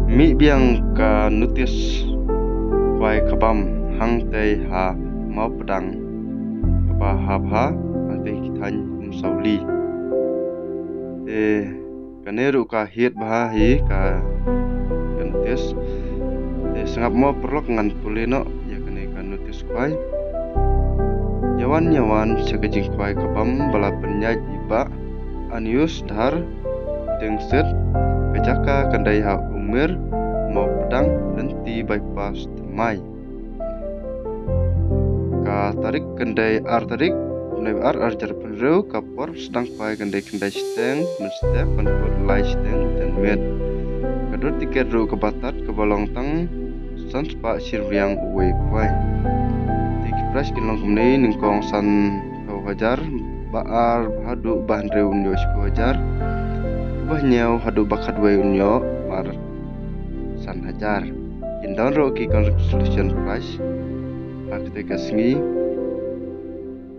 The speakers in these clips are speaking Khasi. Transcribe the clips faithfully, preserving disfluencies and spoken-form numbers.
Mih biang ka notis khwai ka bam hangtei ha Mawpdang kaba hap ha hangtei ki thaiñ Umsawli. Te kane ruh ka hiat bha hi ka, ka notis. Te sngap mo paralok, ngan pule noh ïa kane ka notis khwai. Ïawan ïawan sha ka jingkhwai ka bam ba la pynïaid i Bah Anius Dhar Dengset, ka jaka kan dei ha Umer, Mawpdang, Lynti Bypass, Thymmai. Ka tarik kan dei ar tarik, bnai ba ar, ar hajar phew hynriew, ka por sdang khwai kan dei khyndai shiteng mynstep, ban kut lai shiteng janmiet. Ka dur tiket ruh kaba tad kaba long tang san spah shi rynieng uwei khwai. Te ki prize kin long kumne: nyngkong sanphew hajar, ba ar haduh ba hynriew un ïoh shiphew hajar, ba hynñiew haduh ba khatwei un ïoh mar san hajar. Kin don ruh ki consolation prize ha katei ka sngi.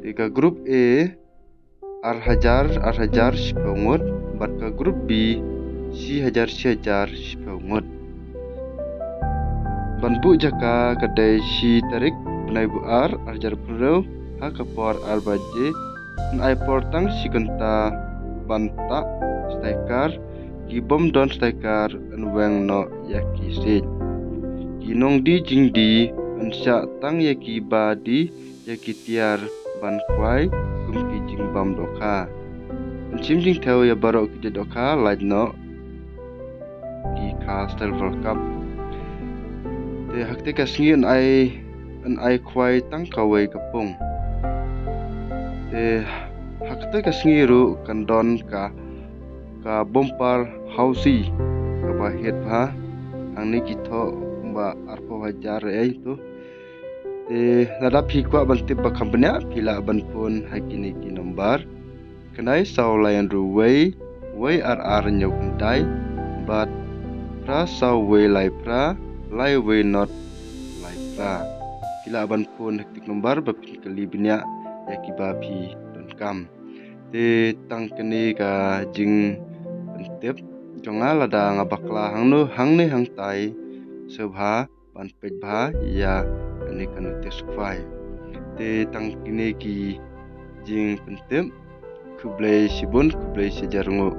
Te ka group A ar hajar ar hajar shiphew ngut, bad ka group B shi hajar shi hajar shiphew ngut. Ban buh jaka ka dei shi tarik, bnai ba ar, ar hajar phew hynriew, ha ka por ar baje. Yn ai por tang shi kynta ban tah sticker. Ki bym don sticker yn weng noh ïa ki siej. Ki nongdie jingdie yn shah tang ïa kiba die ïa ki tiar ban khwai kum ki jingbam dohkha. Yn shim jingthew ïa baroh ki jait dohkha, lait noh ki kha Silver Cup. Te ha katei ka sngi yn ai, yn ai khwai tang kawei ka pung. Te ha katei ka sngi ruh kan don ka, ka bumper housie kaba hiat bha. Hangne ki thoh kumba arphew hajar ei to. Te lada phi kwah ban tip ba kham bniah, phi lah ban phone ha kine ki number: khyndai saw lai hynriew wei, wei ar ar hynñiew khyndai, bad phra saw wei lai phra, lai wei not lai phra. Phi lah ban phone ha kine ki number ba phin kylli bniah ïa kiba phi donkam. Te tang kane ka jingpyntip jong nga. Lada nga bakla hangno hangne hangtai, sngewbha ban peit bha ïa kane ka notis khwai. Te tang kine ki jingpyntip. Khublei shibun, khublei shihajar nguh.